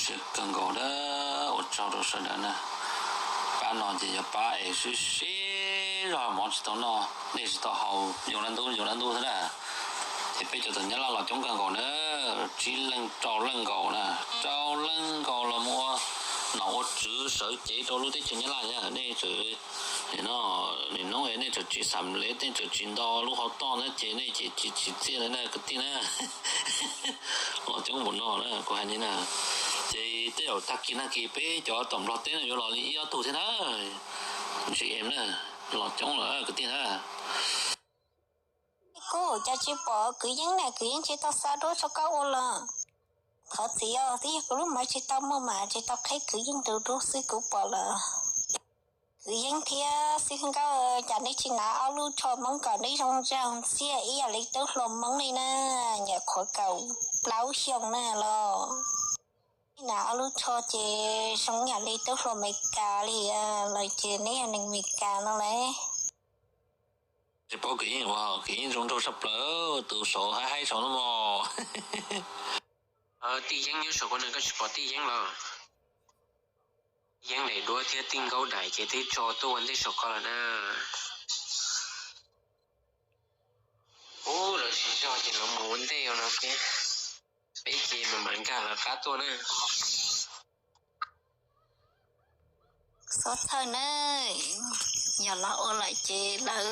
Tseeb kawg nkaus na, ua tsaug rau sawv daws na. Pab no ces yog pab es sib sib zog mov tsis tau noj dej tsis tau haus, yuav dab ntub yuav dab ntub xwb na. Ces peb cov tawm Nyab Laj los coob kawg nkaus na, tsib leej rau leej nkaus na, rau leej nkaus los mus ua nom ua tswv sawv cev rau lub teb chaws Nyab Laj na. Nej tseem, nim no, nim no nej tseem tsis xam lev, nej tseem tsis nto lub hauv toj na ces nej ces tsis txiaj li na kwv tij na. Los coob npaum no na kuv hais li na. Ces tej zaum tag kis nag kis peb cov tom Nplog teb no yuav los li ib ob tug thiab na. Ntsis em na, los coob lawm kwv tij na. Kuv cas tsis pom kwv Yeeb na, kwv Yeeb tsis tau xa duab rau koj ua los? Thov txim os, twb yog kuv lub maiv tsis tau muaj mas tsis tau qheb kwv Yeeb tus duab xwb kuv pom lawm. Kwv Yeeb thiab Xib Nkauj, cas nej tsis hnav ob lub tsho Hmoob kom neb zoo ntsa ntxiag ib yam li tub hluas Hmoob li na, nyuam qhuav kaum plaub xyoo na los. Hnav ob lub tsho ces zoo yam li tub hluas Amelikas li, lawv ces neb yog neeg Amelikas no lauj. Tsis paub kwv Yeeb ua, kwv Yeeb zoo nraug tshaj plaws, tus saud haib haib saud no mog. Tij Yeeb nyob saum ko na, koj tsis pom Tij Yeeb los? Yeeb daim duab thiab Tij Nkaub daim ces twb tso tuaj ua ntej saum ko lawm na. Ub, lawv tsis zog ces lawv mus ua ntej no thiab. Peb ces mam mam nkag lawv qab tuaj na. Xob txhawj na, yog lawv ua lawm ces lawv,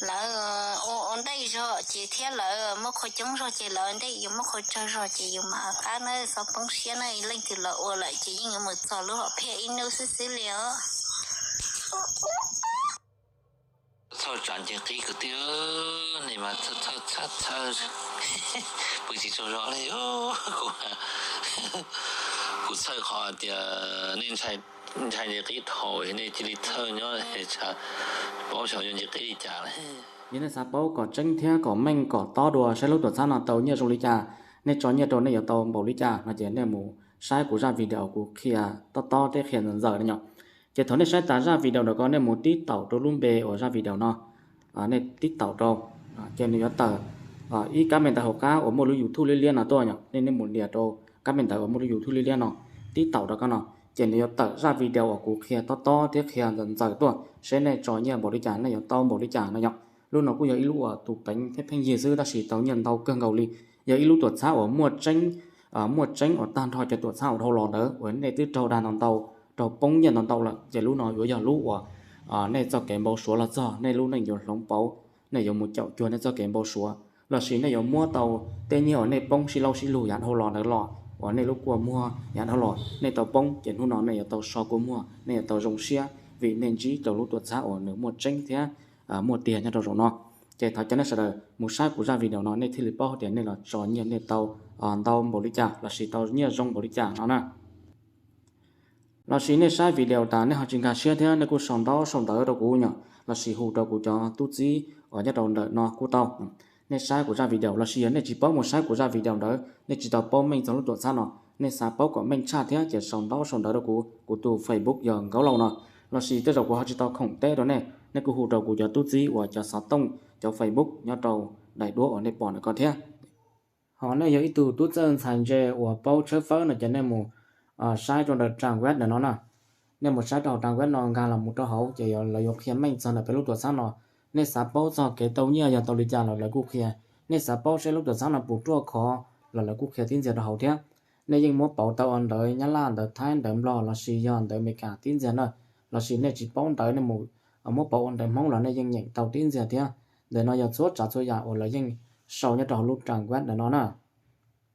lawv ua ua ntej zog ces thiab lawv muaj qhua coob zog ces lawv ua ntej, yus muaj qhua tsawg zog ces yus mam qab na, xob poob siab na, leej twg los ua lawm ces yeej yuav mus txog lub hom phiaj ib hnub xwb xwb li os. Txhawj tsam nce qib kwv tij, nej mas txhawj txhawj txhawj, pw tsis tsaug zog li. Kuv txhawj qhov tias nej ntshai nce qib dhau, nej cia li txhawj nyob, paub xyov yuav nce qib li cas li. Yog nej xav paub kom tseeb thiab kom meej kom tob dua saib lub tuam txhab no tau nyiaj zoo li cas, nej tso nyiaj rau nej yuav tau npaum li cas no ces nej mus saib kuv zaj video kuv qhia tob tob thiab qhia ntxaws ntxaws no yom. Ces thaum nej saib tas zaj video ntawm ko nej mus tib taum rau lub npe uas zaj video no, nej tib taum rau, ces nws yuav tawm ib kab me ntawv hauv qab uas muaj lub YouTube liab liab no tuaj yom. Nej, nej mus nias rau kab me ntawv uas muaj lub YouTube liab liab no, tib taum rau kab no, ces nws yuav tawm zaj video uas kuv qhia tob tob thiab qhia ntxaws ntxaws tuaj seb nej tso nyiaj npaum li cas nej yuav tau npaum li cas no yom. Lub no kuj yog ib lub uas tus peev thiab pheej yig xwb tab sis tau nyiaj ntau kawg nkaus li. Yog ib lub tuam txhab uas muaj tseeb, muaj tseeb uas tag nrho cov tuam txhab uas dhau los ntawd uas nej twb raug dag ntau ntau, raug poob nyiaj ntau ntau lawm ces lub no yuav yog lub uas nej txoj kev npau suav los txog nej lub neej yuav hloov pauv, nej yuav mus caum cuag nej txoj kev npau suav lossis nej yuav muab tau tej nyiaj uas nej poob sib laub sib lug yav dhau los ntawd los uas nej lub kua muag yav dhau los nej tau poob ces hnub no nej yuav tau so kua muag, nej yuav tau zoo siab vim nej ntsib rau lub tuam txhab uas nws muaj tseeb thiab muaj tiag nyob rau zaum no. Ces thov cov nej sawv daws mus saib kuv zaj video no nej thiaj li paub tias nej los tso nyiaj nej tau ntau npaum li cas lossis tau nyiaj zoo npaum li cas no na. Lossis nej saib video tas nej ho tsis nkag siab thiab nej kuj sau ntaub sau ntawv rau kuv yom, lossis hu rau kuv cov tub txib uas nyob rau ntawm no kuj tau. Nej saib kuv zaj video lossis yog nej tsis paub mus saib kuv zaj video ntawd, nej tsis tau paub meej txog lub tuam txhab no, nej xav paub kom meej tshaj thiab ces sau ntaub sau ntawv rau kuv, kuv tus Facebook yog Nkauj Lauj no. Lossis tej zaum kuv ho tsis tau khoom teb rau nej, nej kuj hu rau kuv cov tub txib uas cov xov tooj, cov Facebook nyob rau daim duab uas nej pom ntawm ko thiab. Ho nej yog ib tug tub txawj ntxhais ntse uas paub tshawb fawb no ces nej mus saib rau ntawm trang web ntawm no na. Nej mus saib rau hauv trang web no, nkag los mus rau hauv ces lawv yuav qhia meej txog ntawm peb lub tuam txhab no. Nej xav paub txog kev tau nyiaj yog tau li cas los lawv kuj qhia. Nej xav paub seb lub tuam txhab no puas ruaj khov los lawv kuj qhia tib ntxiag rau hauv thiab. Nej yeej muab pauv tau ua ntawv Nyab Laj, ntawv Thaib, ntawv Nplog lossis yog ntawv Amelikas tib ntxiag na. Lossis nej tsis paub ntawv nej mus muab pauv ua ntawv Hmoob los nej yeej nyeem tau tib ntxiag thiab. Ntawm no yog txhua tsav txhua yam uas lawv yeej sau nyob rau hauv lub trang web ntawm no na.